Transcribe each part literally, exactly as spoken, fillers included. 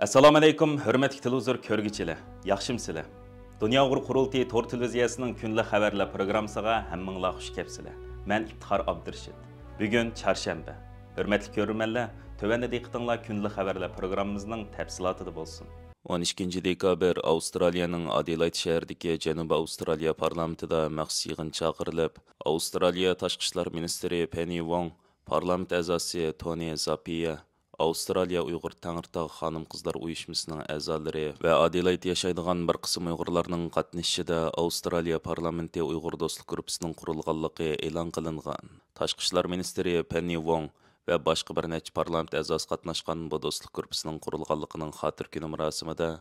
ئەسسالامۇئەلەيكۇم، ھۆرمەتلىك تېلېۋىزور كۆرگۈچىلەر، ياخشىمۇسىلەر؟ دۇنيا ئۇيغۇر قۇرۇلتىيى تور تېلېۋىزىيەسىنىڭ كۈندىلىك خەۋەرلەر پروگراممىسىغا ھەممىڭلار خۇش كەپسىلەر. مەن ئىپتىخار ئابدۇرېشىت. بۈگۈن چارشەنبە. ھۆرمەتلىك كۆرۈرمەنلەر، تۆۋەندە دىققىتىڭلار كۈندىلىك خەۋەرلەر پروگراممىمىزنىڭ تەپسىلاتىدا بولسۇن. ئون ئىككىنچى دېكابىر ئاۋسترالىيەنىڭ ئادېلايد شەھىرىدىكى جەنۇبىي ئاۋسترالىيە پارلامېنتىدا مەخسۇس يىغىن چاقىرىلىپ، ئاۋسترالىيە تاشقى ئىشلار مىنىستىرى پېننى ۋوڭ، پارلامېنت ئەزاسى تونى زاپىيە، ئاۋسترالىيە ئۇيغۇر تەڭرىتاغ خانىم-قىزلار ئۇيۇشمىسىنىڭ ئەزالىرى ۋە ئادېلايد ياشايدىغان بىر قىسىم ئۇيغۇرلارنىڭ قاتنىشىشىدا ئاۋسترالىيە پارلامېنتى ئۇيغۇر دوستلۇق گۇرۇپپىسىنىڭ قۇرۇلغانلىقى ئېلان قىلىنغان. تاشقى ئىشلار مىنىستىرى پېننى ۋوڭ ۋە باشقا بىر نەچچە پارلامېنت ئەزاسى قاتناشقان بۇ دوستلۇق گۇرۇپپىسىنىڭ قۇرۇلغانلىقىنىڭ خاتىرە كۈنى مۇراسىمىدا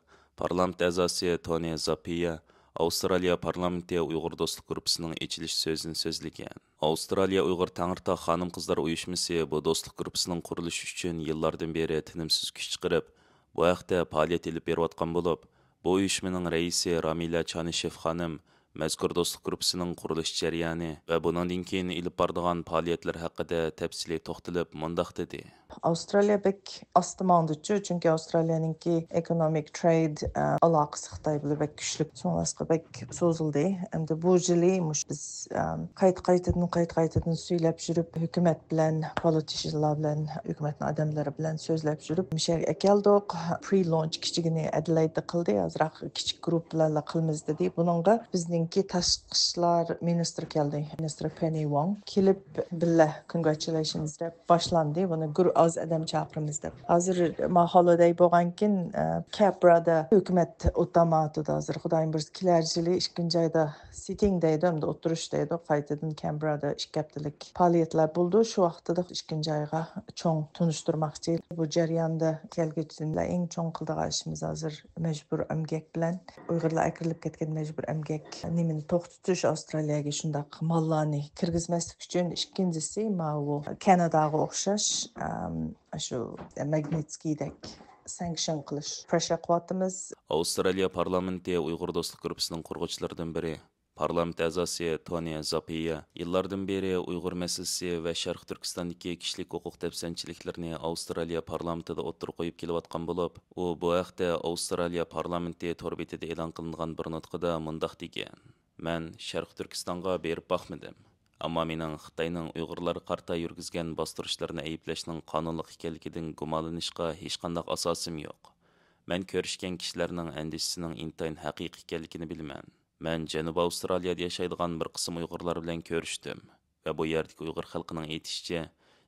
پارلامېنت ئەزاسى تونى زاپىيە ئاۋسترالىيە پارلامېنتى ئۇيغۇر دوستلۇق گۇرۇپپىسىنىڭ ئېچىلىش سۆزىنى سۆزلىگەن. ئاۋسترالىيە ئۇيغۇر تەڭرىتاغ خانىم-قىزلار ئۇيۇشمىسى بۇ دوستلۇق گۇرۇپپىسىنىڭ قۇرۇلۇشى ئۈچۈن يىللاردىن بېرى تىنىمسىز كۈچ چىقىرىپ، بۇ ھەقتە پائالىيەت ئېلىپ بېرىۋاتقان بولۇپ، بۇ ئۇيۇشمىنىڭ رەئىسى رامىلە چانىشېف خانىم مەزكۇر دوستلۇق گۇرۇپپىسىنىڭ قۇرۇلۇش جەريانى ۋە بۇنىڭدىن كېيىن ئېلىپ بارىدىغان پائالىيەتلەر ھەققىدە تەپسىلىي توختىلىپ مۇنداق دېدى. ئاۋسترالىيە بەك ئاستا ماڭدىچۇ، چۈنكى ئاۋسترالىيەنىڭكى ئېكونومىك ترېيد، ئە، ئالاقىسى خىتاي بىلەن بەك كۈچلۈك. شۇڭلاشقا بەك سوزۇلدى. ئەمدى بۇ يىلى مۇشۇ بىز، ئەم، قايتا قايتىدىن، قايتا قايتىدىن سۆزلەپ يۈرۈپ، ھۆكۈمەت بىلەن، پولىتىشنلار بىلەن، ھۆكۈمەتنىڭ ئادەملىرى بىلەن سۆزلەپ يۈرۈپ، مۇشۇ يەرگە ئەكەلدۇق. پرې لونچ كىچىكىنى ئەدىلەيدتە قىلدى. ئازراق كىچىك گۇرۇپپىلارلا قىلىمىز دېدى. بۇنىڭغا بىزنىڭكى تاشقى ئىشلار مىنىستىرى كەلدى. مىنىستىر پېننى ۋوڭ كېلىپ بىللە كونگراتۇلەيشنز دەپ باشلاندى. بۇنى گۇر-، ئاز ئادەم چاقىرىمىز دەپ. ھازىر ما ھولىدەي بولغانكىن، ئە، كەنبېرادا ھۆكۈمەت ئولتۇرمايدۇ ھازىر. خۇدايىم بۇيرۇسا كېلەر يىلى ئىككىنچى ئايدا سىتىڭ دەيدۇ، ئەمدى ئولتۇرۇش دەيدۇ. قايتىدىن كەنبېرادا ئىككى ھەپتىلىك پائالىيەتلەر بولىدۇ. شۇ ۋاقتىدا ئىككىنچى ئايغا چوڭ تونۇشتۇرماقچى. بۇ جەرياندا كەلگۈسىدە ئەڭ چوڭ قىلىدىغان ئىشىمىز ھازىر مەجبۇر ئەمگەك بىلەن ئۇيغۇرلار ئەكىرىلىپ كەتكەن مەجبۇر ئەمگەك نېمىنى توختىتىش، ئاۋسترالىيەگە شۇنداق ماللارنى كىرگۈزمەسلىك ئۈچۈن. ئىككىنچىسى، ماۋۇ كەناداغا ئوخشاش، ئەم، شۇ ماگنىتسكىيدەك سانكشن قىلىش، پرېششار قىلىۋاتىمىز. ئاۋسترالىيە پارلامېنتى ئۇيغۇر دوستلۇق گۇرۇپپىسىنىڭ قۇرغۇچىلىرىدىن بىرى، پارلامېنت ئەزاسى تونى زاپىيە يىللاردىن بېرى ئۇيغۇر مەسىلىسى ۋە شەرقىي تۈركىستاندىكى كىشىلىك ھوقۇق دەپسەندىچىلىكلىرىنى ئاۋسترالىيە پارلامېنتىدا ئوتتۇرىغا قويۇپ كېلىۋاتقان بولۇپ، ئۇ بۇ ھەقتە ئاۋسترالىيە پارلامېنتى تور بېتىدە ئېلان قىلىنغان بىر نۇتقىدا مۇنداق دېگەن: مەن شەرقىي تۈركىستانغا بېرىپ باقمىدىم، ئەمما مېنىڭ خىتاينىڭ ئۇيغۇرلارغا قارىتا يۈرگۈزگەن باستۇرۇشلىرىنى ئەيىبلەشنىڭ قانۇنلۇق ئىكەنلىكىدىن گۇمانلىنىشقا ھېچقانداق ئاساسىم يوق. مەن كۆرۈشكەن كىشىلەرنىڭ ئەندىشىسىنىڭ ئىنتايىن ھەقىقىي ئىكەنلىكىنى بىلىمەن. مەن جەنۇبىي ئاۋسترالىيەدە ياشايدىغان بىر قىسىم ئۇيغۇرلار بىلەن كۆرۈشتۈم ۋە بۇ يەردىكى ئۇيغۇر خەلقىنىڭ ئېيتىشىچە،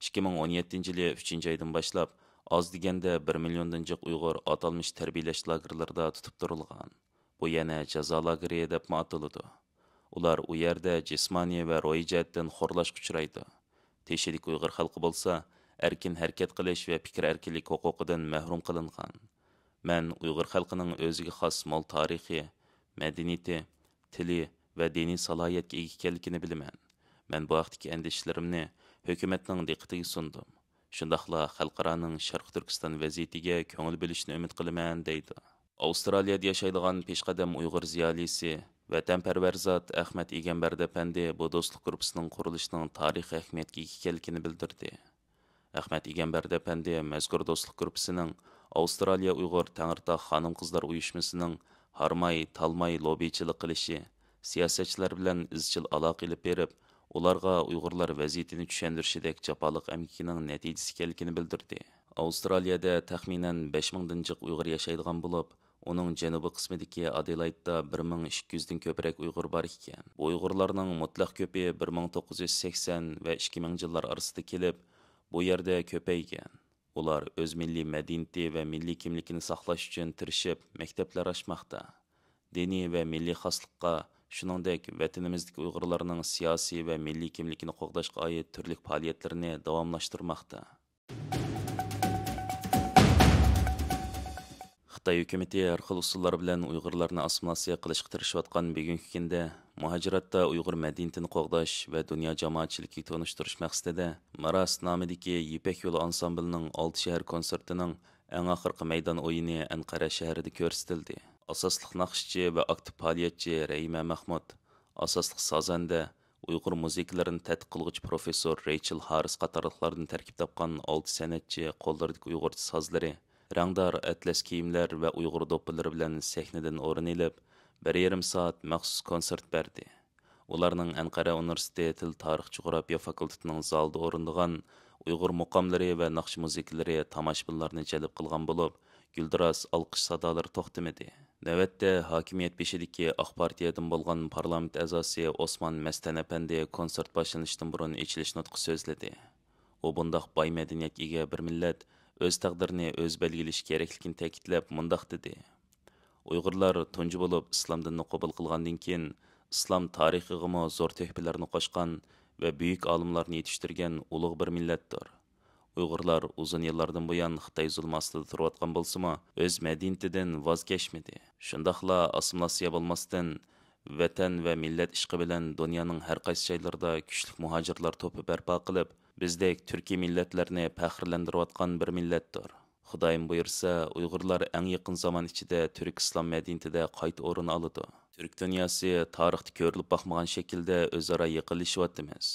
ئىككى مىڭ ئون يەتتىنچى يىلى ئۈچىنچى ئايدىن باشلاپ ئاز دېگەندە بىر مىليوندىن جىق ئۇيغۇر ئاتالمىش تەربىيەلەش لاگېرلىرىدا تۇتۇپ تۇرۇلغان. بۇ يەنە جازا لاگېرى دەپمۇ ئاتىلىدۇ. ئۇلار ئۇ يەردە جىسمانىي ۋە روھىي جەھەتتىن خورلاشقا ئۇچرايدۇ. تېشىدىكى ئۇيغۇر خەلقى بولسا ئەركىن ھەرىكەت قىلىش ۋە پىكىر ئەركىنلىك ھوقۇقىدىن مەھرۇم قىلىنغان. مەن ئۇيغۇر خەلقىنىڭ ئۆزىگە خاس مول تارىخى، مەدەنىيىتى، تىلى ۋە دىنىي سالاھىيەتكە ئىگە ئىكەنلىكىنى بىلىمەن. مەن بۇ ھەقتىكى ئەندىشىلىرىمنى ھۆكۈمەتنىڭ دىققىتىگە سۇندۇم. شۇنداقلا خەلقئارانىڭ شەرقىي تۈركىستان ۋەزىيىتىگە كۆڭۈل بۆلۈشىنى ئۈمىد قىلىمەن، دەيدۇ. ئاۋسترالىيەدە ياشايدىغان پېشقەدەم ئۇيغۇر زىيالىيسى، ۋەتەنپەرۋەر زات ئەخمەت ئىگەمبەردى ئەپەندى بۇ دوستلۇق گۇرۇپپىسىنىڭ قۇرۇلۇشىنىڭ تارىخىي ئەھمىيەتكە ئىگە ئىكەنلىكىنى بىلدۈردى. ئەخمەت ئىگەمبەردى ئەپەندى مەزكۇر دوستلۇق گۇرۇپپىسىنىڭ ئاۋسترالىيە ئۇيغۇر تەڭرىتاغ خانىم-قىزلار ئۇيۇشمىسىنىڭ ھارماي، تالماي لوببىچىلىق قىلىشى، سىياسەتچىلەر بىلەن ئىزچىل ئالاقە ئېلىپ بېرىپ، ئۇلارغا ئۇيغۇرلار ۋەزىيىتىنى چۈشەندۈرۈشىدەك جاپالىق ئەمگىكىنىڭ نەتىجىسى ئىكەنلىكىنى بىلدۈردى. ئاۋسترالىيەدە تەخمىنەن بەش مىڭدىن جىق ئۇيغۇر ياشايدىغان بولۇپ، ئۇنىڭ جەنۇبىي قىسمىدىكى ئادېلايدتا بىر مىڭ ئىككى يۈزدىن كۆپرەك ئۇيغۇر بار ئىكەن. بۇ ئۇيغۇرلارنىڭ مۇتلەق كۆپى بىر مىڭ توققۇز يۈز سەكسەن ۋە ئىككى مىڭ يىللار ئارىسىدا كېلىپ، بۇ يەردە كۆپەيگەن. ئۇلار ئۆز مىللىي مەدەنىيىتى ۋە مىللىي كىملىكىنى ساقلاش ئۈچۈن تىرىشىپ، مەكتەپلەر ئاچماقتا. دىنىي ۋە مىللىي خاسلىققا، شۇنىڭدەك ۋەتىنىمىزدىكى ئۇيغۇرلارنىڭ سىياسىي ۋە مىللىي كىملىكىنى قوغداشقا ئائىت تۈرلۈك پائالىيەتلىرىنى داۋاملاشتۇرماقتا. خىتاي ھۆكۈمىتى ھەر خىل ئۇسۇللار بىلەن ئۇيغۇرلارنى ئاسسىمىلياتسىيە قىلىشقا تىرىشىۋاتقان بۈگۈنكى كۈندە، مۇھاجىراتتا ئۇيغۇر مەدەنىيىتىنى قوغداش ۋە دۇنيا جامائەتچىلىكىگە تونۇشتۇرۇش مەقسىتىدە، مىراس نامىدىكى يىپەك يولى ئانسامبىلىنىڭ ئالتە شەھەر كونسېرتىنىڭ ئەڭ ئاخىرقى مەيدان ئويۇنى ئەنقەرە شەھىرىدە كۆرسىتىلدى. ئاساسلىق ناخشىچى ۋە ئاكتىپ پائالىيەتچى رەھىمە مەخمۇت، ئاساسلىق سازەندە، ئۇيغۇر مۇزىكىلىرىنى تەتقىق قىلغۇچى پروفېسسور رېيچېل ھاررىس قاتارلىقلاردىن تەركىب تاپقان ئالتە سەنئەتچى قوللىرىدىكى ئۇيغۇرچە سازلىرى، رەڭدار ئەتلەس كىيىملەر ۋە ئۇيغۇر دوپپىلىرى بىلەن سەھنىدىن ئورۇن ئېلىپ، بىر يېرىم سائەت مەخسۇس كونسېرت بەردى. ئۇلارنىڭ ئەنقەرە ئۇنىۋېرسىتېتى تىل تارىخ جۇغراپىيە فاكۇلتېتىنىڭ زالىدا ئورۇندىغان ئۇيغۇر مۇقاملىرى ۋە ناخشا مۇزىكىلىرى تاماشىبىنلارنى جەلپ قىلغان بولۇپ، گۈلدۈراس ئالقىش سادالىرى توختىمىدى. نۆۋەتتە، ھاكىمىيەت بېشىدىكى ئاق پارتىيەدىن بولغان پارلامېنت ئەزاسى ئوسمان مەستەن ئەپەندى كونسېرت باشلىنىشتىن بۇرۇن ئېچىلىش نۇتقى سۆزلىدى. ئۇ بۇنداق باي مەدەنىيەتكە ئىگە بىر مىللەت ئۆز تەقدىرىنى ئۆزى بەلگىلىشى كېرەكلىكىنى تەكىتلەپ، مۇنداق دېدى: ئۇيغۇرلار تۇنجى بولۇپ ئىسلام دىنىنى قوبۇل قىلغاندىن كېيىن، ئىسلام تارىخىغىمۇ زور تۆھپىلەرنى قوشقان ۋە بۈيۈك ئالىملارنى يېتىشتۈرگەن ئۇلۇغ بىر مىللەتتۇر. ئۇيغۇرلار ئۇزۇن يىللاردىن بۇيان خىتاي زۇلمى ئاستىدا تۇرۇۋاتقان بولسىمۇ، ئۆز مەدەنىيىتىدىن ۋاز كەچمىدى. شۇنداقلا ئاسسىمىلياتسىيە بولماستىن، ۋەتەن ۋە مىللەت ئىشقى بىلەن دۇنيانىڭ ھەر قايسى جايلىرىدا كۈچلۈك مۇھاجىرلار توپى بەرپا قىلىپ، بىزدەك تۈركىي مىللەتلەرنى پەخىرلەندۈرۈۋاتقان بىر مىللەتتۇر. خۇدايىم بۇيرۇسا، ئۇيغۇرلار ئەڭ يېقىن زامان ئىچىدە تۈرك ئىسلام مەدەنىيىتىدە قايتا ئورۇن ئالىدۇ. تۈرك دۇنياسى تارىختا كۆرۈلۈپ باقمىغان شەكىلدە ئۆزئارا يېقىنلىشىۋاتىمىز.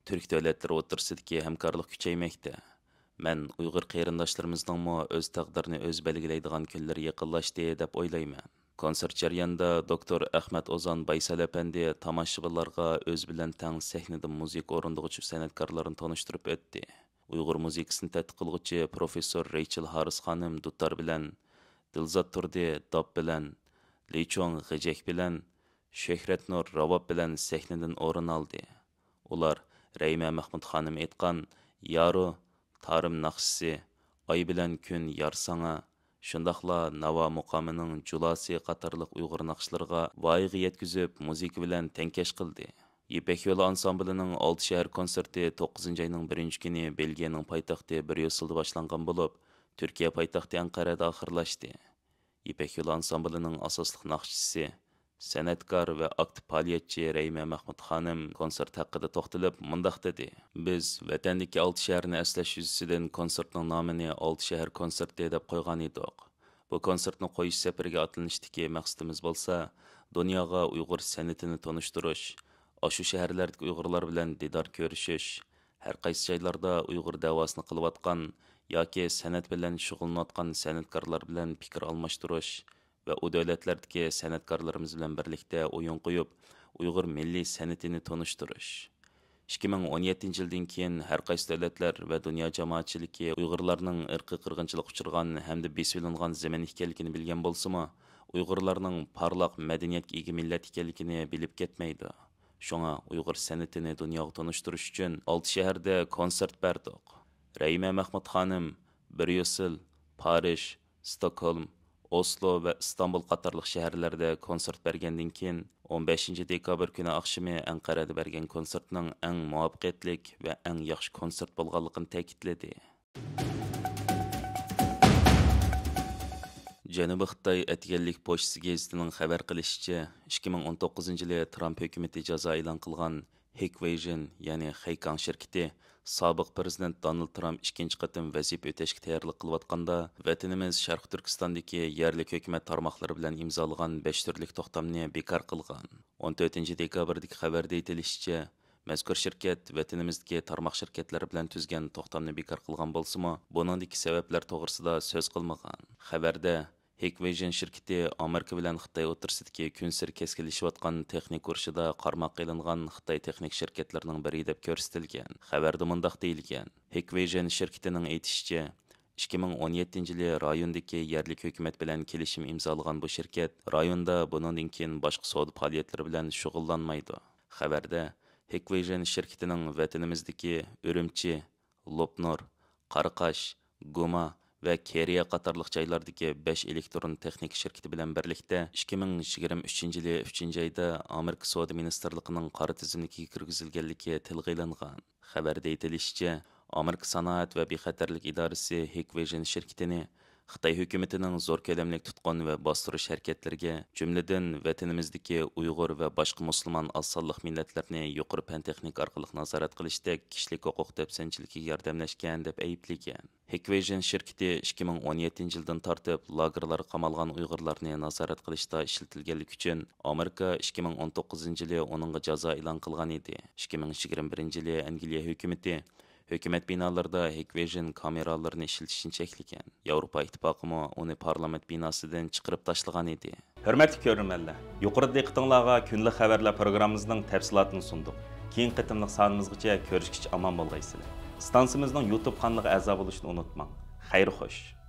تۈرك دۆلەتلىرى ئوتتۇرىسىدىكى ھەمكارلىق كۈچەيمەكتە. مەن ئۇيغۇر قېرىنداشلىرىمىزنىڭمۇ ئۆز تەقدىرىنى ئۆزى بەلگىلەيدىغان كۈنلىرى يېقىنلاشتى، دەپ ئويلايمەن. كونسېرت جەريانىدا دوكتور ئەخمەت ئوزان بايسەل ئەپەندى تاماشىبىنلارغا ئۆزى بىلەن تەڭ سەھنىدە مۇزىكا ئورۇندىغۇچى سەنئەتكارلارنى تونۇشتۇرۇپ ئۆتتى. ئۇيغۇر مۇزىكىسىنى تەتقىق قىلغۇچى پروفېسسور رېيچېل ھاررىس خانىم دۇتار بىلەن، دىلزات تۇردى داپ بىلەن، لىچوڭ غېجەك بىلەن، شۆھرەتنۇر راۋاب بىلەن سەھنىدىن ئورۇن ئالدى. ئۇلار رەھىمە مەخمۇت خانىم ئېيتقان يارۇ، تارىم ناخشىسى، ئاي بىلەن كۈن يار ساڭا، شۇنداقلا ناۋا مۇقامىنىڭ جۇلاسى قاتارلىق ئۇيغۇر ناخشىلىرىغا ۋايىغا يەتكۈزۈپ، مۇزىكا بىلەن تەڭكەش قىلدى. يىپەك يولى ئانسامبىلىنىڭ ئالتە شەھەر كونسېرتى توققۇزىنچى ئاينىڭ بىرىنچى كۈنى بېلگىيەنىڭ پايتەختى بريۇسسېلدا باشلانغان بولۇپ، تۈركىيە پايتەختى ئەنقەرەدە ئاخىرلاشتى. يىپەك يولى ئانسامبىلىنىڭ ئاساسلىق ناخشىچىسى، سەنئەتكار ۋە ئاكتىپ پائالىيەتچى رەھىمە مەخمۇت خانىم كونسېرت ھەققىدە توختىلىپ مۇنداق دېدى: بىز ۋەتەندىكى ئالتە شەھەرنى ئەسلەش يۈزىسىدىن كونسېرتنىڭ نامىنى ئالتە شەھەر كونسېرتى دەپ قويغان ئىدۇق. بۇ كونسېرتنى قويۇش سەپىرىگە ئاتلىنىشتىكى مەقسىتىمىز بولسا، دۇنياغا ئۇيغۇر سەنئىتىنى تونۇشتۇرۇش، ئاشۇ شەھەرلەردىكى ئۇيغۇرلار بىلەن دىدار كۆرۈشۈش، ھەر قايسى جايلاردا ئۇيغۇر دەۋاسىنى قىلىۋاتقان ياكى سەنئەت بىلەن شۇغۇللىنىۋاتقان سەنئەتكارلار بىلەن پىكىر ئالماشتۇرۇش ۋە ئۇ دۆلەتلەردىكى سەنئەتكارلىرىمىز بىلەن بىرلىكتە ئويۇن قويۇپ، ئۇيغۇر مىللىي سەنئىتىنى تونۇشتۇرۇش. ئىككى مىڭ ئون يەتتىنچى يىلدىن كېيىن ھەر قايسى دۆلەتلەر ۋە دۇنيا جامائەتچىلىكى ئۇيغۇرلارنىڭ ئىرقىي قىرغىنچىلىققا ئۇچرىغان ھەمدە بېسىۋېلىنغان زېمىن ئىكەنلىكىنى بىلگەن بولسىمۇ، ئۇيغۇرلارنىڭ پارلاق مەدەنىيەتكە ئىگە مىللەت ئىكەنلىكىنى بىلىپ كەتمەيدۇ. شۇڭا ئۇيغۇر سەنئىتىنى دۇنياغا تونۇشتۇرۇش ئۈچۈن ئالتە شەھەردە كونسېرت بەردۇق. رەھىمە مەخمۇت خانىم بريۇسسېل، پارىژ، ستوكھولم، ئوسلو ۋە ئىستانبۇل قاتارلىق شەھەرلەردە كونسېرت بەرگەندىن كېيىن، ئون بەشىنچى دېكابىر كۈنى ئاخشىمى ئەنقەرەدە بەرگەن كونسېرتنىڭ ئەڭ مۇۋەپپەقىيەتلىك ۋە ئەڭ ياخشى كونسېرت بولغانلىقىنى تەكىتلىدى. جەنۇبىي خىتاي ئەتىگەنلىك پوچتىسى گېزىتىنىڭ خەۋەر قىلىشىچە، ئىككى مىڭ ئون توققۇزىنچى يىلى ترامپ ھۆكۈمىتى جازا ئېلان قىلغان ھىكۋېيژن، يەنى خېيكاڭ شىركىتى سابىق پىرېزىدېنت دونالد ترامپ ئىككىنچى قېتىم ۋەزىپە ئۆتەشكە تەييارلىق قىلىۋاتقاندا، ۋەتىنىمىز شەرقىي تۈركىستاندىكى يەرلىك ھۆكۈمەت تارماقلىرى بىلەن ئىمزالىغان بەش تۈرلۈك توختامنى بىكار قىلغان. ئون تۆتىنچى دېكابىردىكى خەۋەردە ئېيتىلىشىچە، مەزكۇر شىركەت ۋەتىنىمىزدىكى تارماق شىركەتلەر بىلەن تۈزگەن توختامنى بىكار قىلغان بولسىمۇ، بۇنىڭدىكى سەۋەبلەر توغرىسىدا سۆز قىلمىغان. خەۋەردە، ھىكۋېيژن شىركىتى ئامېرىكا بىلەن خىتاي ئوتتۇرىسىدىكى كۈنسېرى كەسكىنلىشىۋاتقان تېخنىكا ئۇرۇشىدا قارماققا ئېلىنغان خىتاي تېخنىك شىركەتلىرىنىڭ بىرى دەپ كۆرسىتىلگەن. خەۋەردە مۇنداق دېيىلگەن: ھىكۋېيژن شىركىتىنىڭ ئېيتىشىچە، ئىككى مىڭ ئون يەتتىنچى يىلى رايوندىكى يەرلىك ھۆكۈمەت بىلەن كېلىشىم ئىمزالىغان بۇ شىركەت رايوندا بۇنىڭدىن كېيىن باشقا سودا پائالىيەتلىرى بىلەن شۇغۇللانمايدۇ. خەۋەردە، ھىكۋېيژن شىركىتىنىڭ ۋەتىنىمىزدىكى ئۈرۈمچى، لوپنۇر، قاراقاش، گۇما ۋە كېرىيە قاتارلىق جايلاردىكى بەش ئېلېكترون تېخنىكا شىركىتى بىلەن بىرلىكتە ئىككى مىڭ يىگىرمە ئۈچىنچى يىلى ئۈچىنچى ئايدا ئامېرىكا سودا مىنىستىرلىقىنىڭ قارا تىزىملىكىگە كىرگۈزۈلگەنلىكى تىلغا ئېلىنغان. خەۋەردە ئېيتىلىشىچە، ئامېرىكا سانائەت ۋە بىخەتەرلىك ئىدارىسى ھىكۋېيژن شىركىتىنى خىتاي ھۆكۈمىتىنىڭ زور كۆلەملىك تۇتقۇن ۋە باستۇرۇش ھەرىكەتلىرىگە، جۈملىدىن ۋەتىنىمىزدىكى ئۇيغۇر ۋە باشقا مۇسۇلمان ئاز سانلىق مىللەتلەرنى يۇقىرى پەن تېخنىكا ئارقىلىق نازارەت قىلىشتەك كىشىلىك ھوقۇق دەپسەندىچىلىكىگە ياردەملەشكەن، دەپ ئەيىبلىگەن. ھىكۋېيژن شىركىتى ئىككى مىڭ ئون يەتتىنچى يىلدىن تارتىپ لاگېرلارغا قامالغان ئۇيغۇرلارنى نازارەت قىلىشتا ئىشلىتىلگەنلىكى ئۈچۈن ئامېرىكا ئىككى مىڭ ئون توققۇزىنچى يىلى ئۇنىڭغا جازا ئېلان قىلغان ئىدى. ئىككى مىڭ يىگىرمە بىرىنچى يىلى ئەنگلىيە ھۆكۈمىتى ھۆكۈمەت بىنالىرىدا Hikvision كامېرالىرىنى ئىشلىتىشنى چەكلىگەن. ياۋروپا ئىتتىپاقىمۇ ئۇنى پارلامېنت بىناسىدىن چىقىرىپ تاشلىغان ئىدى. ھۆرمەتلىك كۆرۈرمەنلەر، يۇقىرىدا دىققىتىڭلارغا كۈندىلىك خەۋەرلەر پروگراممىمىزنىڭ تەپسىلاتىنى سۇندۇق. كېيىنكى قېتىملىق سانىمىزغىچە كۆرۈشكىچە ئامان بولغايسىلەر. ئىستانسىمىزنىڭ يۇتۇب قانىلىغا ئەزا بولۇشنى ئۇنتۇماڭ. خەير خوش.